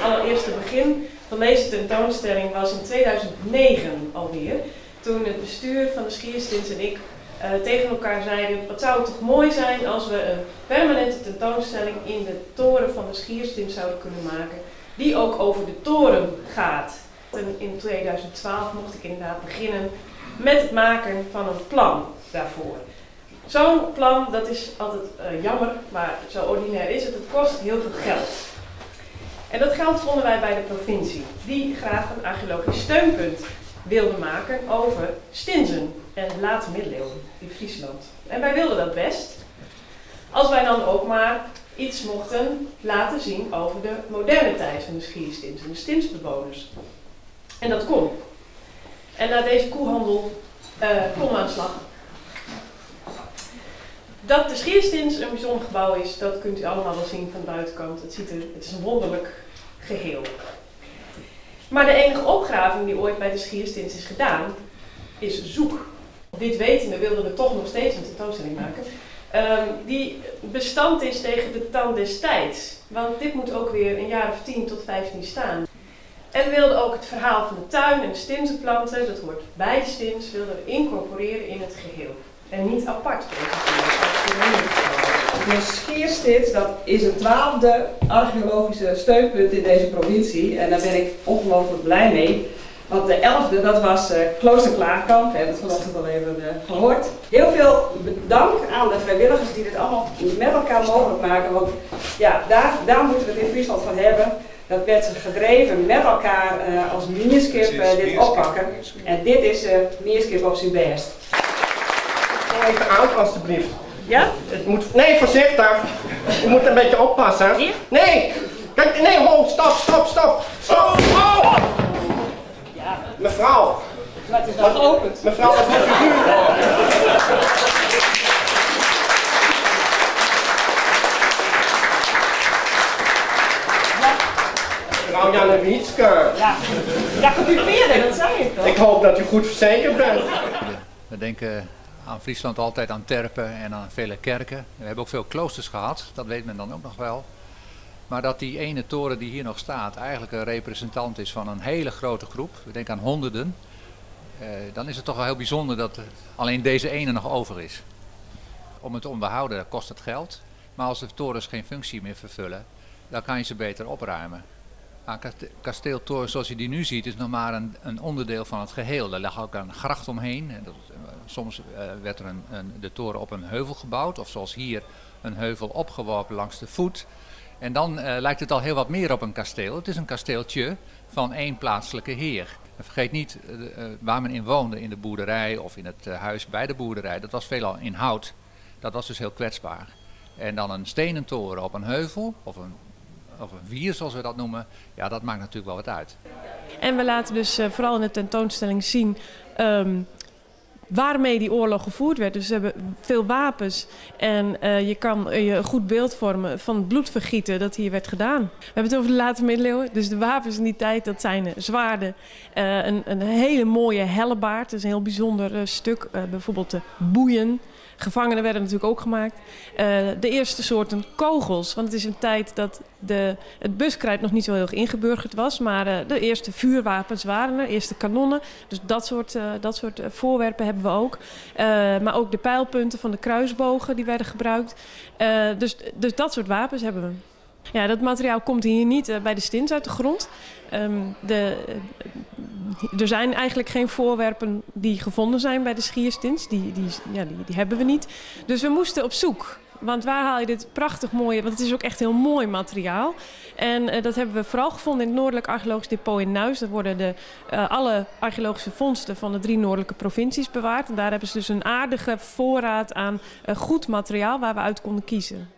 Allereerste begin van deze tentoonstelling was in 2009 alweer. Toen het bestuur van de Schierstins en ik tegen elkaar zeiden: wat zou het toch mooi zijn als we een permanente tentoonstelling in de toren van de Schierstins zouden kunnen maken, die ook over de toren gaat. En in 2012 mocht ik inderdaad beginnen met het maken van een plan daarvoor. Zo'n plan, dat is altijd jammer, maar zo ordinair is het, het kost heel veel geld. En dat geld vonden wij bij de provincie, die graag een archeologisch steunpunt wilde maken over stinzen en de late middeleeuwen in Friesland. En wij wilden dat best, als wij dan ook maar iets mochten laten zien over de moderne tijd van de Schierstins en de stinsbewoners. En dat kon. En na deze koehandel kon we aan de slag. Dat de Schierstins een bijzonder gebouw is, dat kunt u allemaal wel zien van de buitenkant. Het is een wonderlijk geheel. Maar de enige opgraving die ooit bij de Schierstins is gedaan, is zoek. Dit wetende wilden we toch nog steeds een tentoonstelling maken. Die bestand is tegen de tand des tijds. Want dit moet ook weer een jaar of 10 tot 15 staan. En we wilden ook het verhaal van de tuin en de stinzenplanten, dat hoort bij de stins, wilden we incorporeren in het geheel. En niet apart presenteren. De Schierstins, dat is het 12e archeologische steunpunt in deze provincie. En daar ben ik ongelooflijk blij mee. Want de 11e, dat was Klooster Klaarkamp. We hebben het vanochtend al even gehoord. Heel veel dank aan de vrijwilligers die dit allemaal met elkaar mogelijk maken. Want ja, daar moeten we het in Friesland van hebben. Dat werd gedreven met elkaar als Mierskip dit oppakken. En dit is Mierskip op zijn best. Even uit, alstublieft. Ja? Het moet... Nee, voorzichtig. Je moet een beetje oppassen. Hier? Nee! Kijk, nee, ho, stop, stop, stop. Stop! Oh! Ja. Mevrouw. Maar het is al geopend. Mevrouw, wat moet u nu? Mevrouw Janne-Wietske. Ja, ja, gedupeerde, dat zei ik toch? Ik hoop dat u goed verzekerd bent. We denken aan Friesland altijd aan terpen en aan vele kerken. We hebben ook veel kloosters gehad, dat weet men dan ook nog wel. Maar dat die ene toren die hier nog staat eigenlijk een representant is van een hele grote groep, we denken aan honderden, dan is het toch wel heel bijzonder dat alleen deze ene nog over is. Om het te onderhouden kost het geld, maar als de torens geen functie meer vervullen, dan kan je ze beter opruimen. Kasteeltoren zoals je die nu ziet is nog maar een onderdeel van het geheel. Daar lag ook een gracht omheen. En soms werd er de toren op een heuvel gebouwd of zoals hier een heuvel opgeworpen langs de voet. En dan lijkt het al heel wat meer op een kasteel. Het is een kasteeltje van één plaatselijke heer. En vergeet niet waar men in woonde, in de boerderij of in het huis bij de boerderij. Dat was veelal in hout. Dat was dus heel kwetsbaar. En dan een stenen toren op een heuvel of een wier zoals we dat noemen, ja, dat maakt natuurlijk wel wat uit. En we laten dus vooral in de tentoonstelling zien waarmee die oorlog gevoerd werd. Dus ze hebben veel wapens en je kan je een goed beeld vormen van het bloedvergieten dat hier werd gedaan. We hebben het over de late middeleeuwen, dus de wapens in die tijd, dat zijn zwaarden. Een hele mooie hellebaard, dat is een heel bijzonder stuk. Bijvoorbeeld de boeien. Gevangenen werden natuurlijk ook gemaakt. De eerste soorten kogels, want het is een tijd dat het buskruit nog niet zo heel erg ingeburgerd was. Maar de eerste vuurwapens waren er, eerste kanonnen. Dus dat soort voorwerpen hebben we ook. Maar ook de pijlpunten van de kruisbogen die werden gebruikt. Dus dat soort wapens hebben we. Ja, dat materiaal komt hier niet bij de stins uit de grond. Er zijn eigenlijk geen voorwerpen die gevonden zijn bij de Schierstins. Die hebben we niet. Dus we moesten op zoek. Want waar haal je dit prachtig mooie... Want het is ook echt heel mooi materiaal. En dat hebben we vooral gevonden in het Noordelijk Archeologisch Depot in Nuis. Daar worden alle archeologische vondsten van de 3 noordelijke provincies bewaard. En daar hebben ze dus een aardige voorraad aan goed materiaal waar we uit konden kiezen.